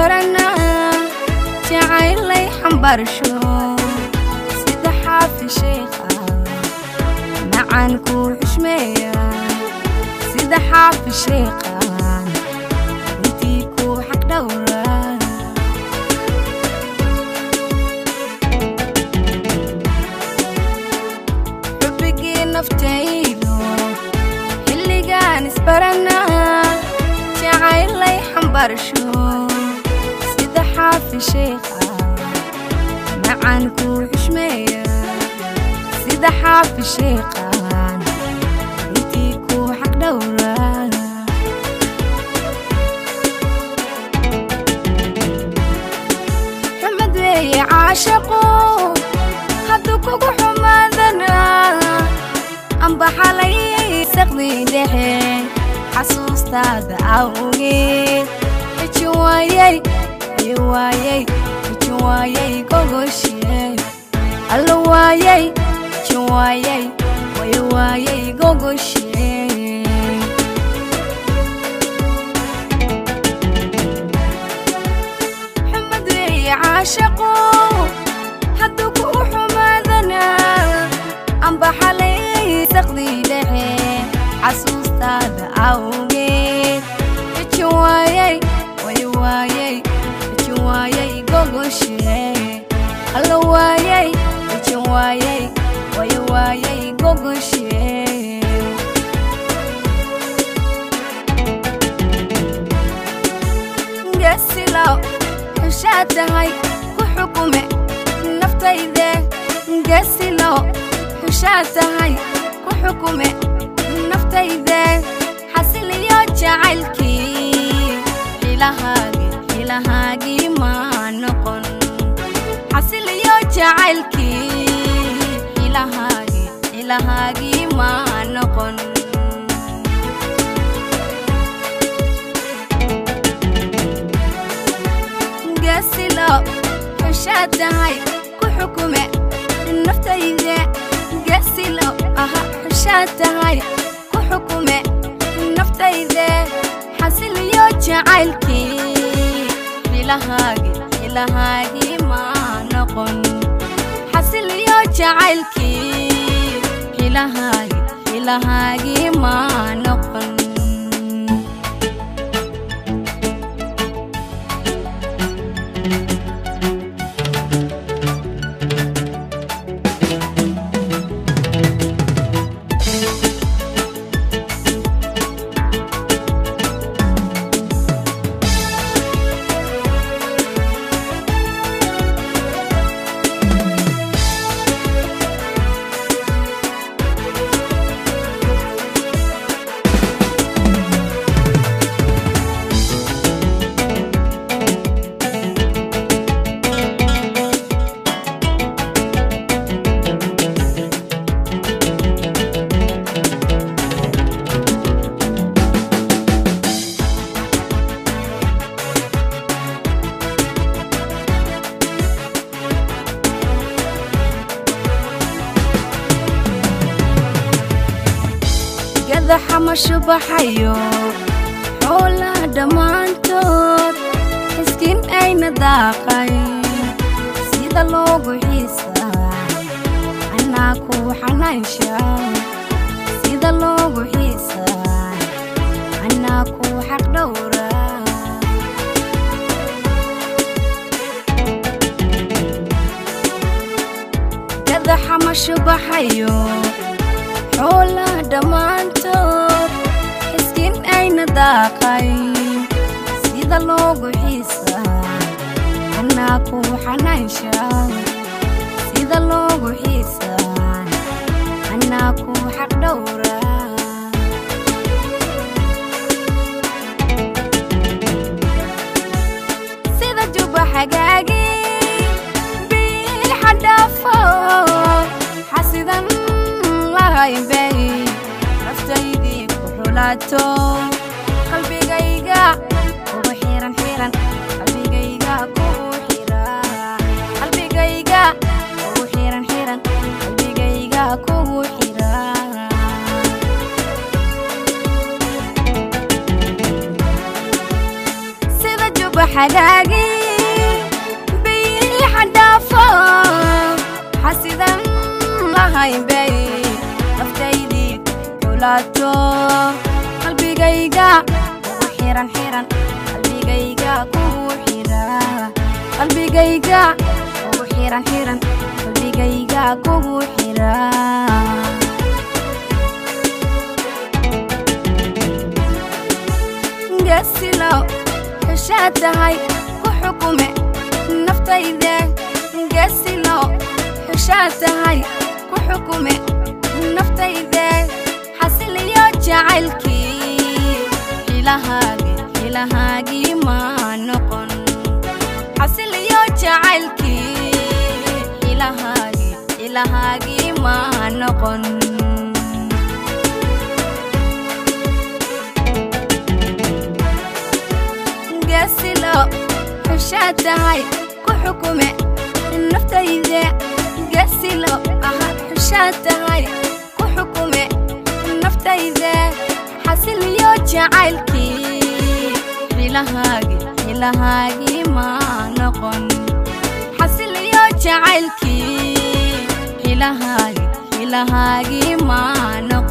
isbarana jacaylay xambarsho sida xaafi sheekha macaan ku xushmeeya sida xaafi sheekha intii ku xaq dhowra xubbigii naftaydo xilligaan isbarana jacaylay xambarsho sida xaafi sheekha macaan ku xushmeeya sida xaafi sheekha intii ku xaq dhowra xumad weeye caashaqo hadduu kugu xumaadana amba xalay saqdii dhexe xasuustaada awgeed xiji waayay xiji waayay xiji waayay gogoshe alla waayay xiji waayay way waayay gogoshe xumad weeye caashaqo hadduu kugu xumaadana amba xalay saqdii dhexe xasuustaada awgeed xiji waayay way waayay xiji waayay gogoshe alla waayay xiji waayay way waayay gogoshe gasilow xushaad tahay ku xukume naftayde gasilow xushaad tahay ku xukume naftayde xasiliyo jacaylkii xilahaagi xilahaagii maa noqon xasiliyo jacaylkii xilahaagi xilahaagii maa noqon gasilow xushaad tahay ku xukume naftayde gasilow aha xushaad tahay ku xukume naftayde xasiliyo jacaylkii xilahaagi xilahaagii maa noqon xasiliyo jacaylkii xilahaagi xilahaagii maa noqon gadaxa ma shubaxayo xoolaha dhammaantood xiskin ayna daaqay sida loogu xiisaa anaa ku xanaansha sida loogu xiisaa anaa ku xaq dhowra gadaxa ma shubaxayo xoolaha dhammaantood xiskin ayna daaqay sida loogu xiisaa anaa ku xanaansha sida loogu xiisaa anaa ku xaq dhowra sida juba xagaagi biil xadhaafo xasidan lahaynbay naftaydii ku xulaato qalbigayga kugu xiran xiran qalbigayga kugu xiran qalbigayga kugu xiran xiran qalbigayga kugu xiran sida juba Juba xagaagi biixadhaafo, xasidan lahaynbay naftaydii xulaato. Qalbigayga kugu xiran xiran, qalbigayga kugu xira, qalbigayga kugu xiran xiran, qalbigayga kugu xira. Gesilo xushaad tahay, ku xukume naftayde. Gesilo xushaad tahay, ku xukume naftayde. Xasiliyo jacaylkii xilahaagi, xilahaagii ma noqon. Xasiliyo jacaylkii xilahaagi, xilahaagii ma noqon. Gesilo xushaad tahay, ku xukume naftayde. Gesilo aha xushaad tahay, ku xukume naftayde. Xasiliyo jacaylkii xilahaagi, xilahaagii ma noqon. Xasiliyo jacaylkii xilahaagi, xilahaagii ma noqon.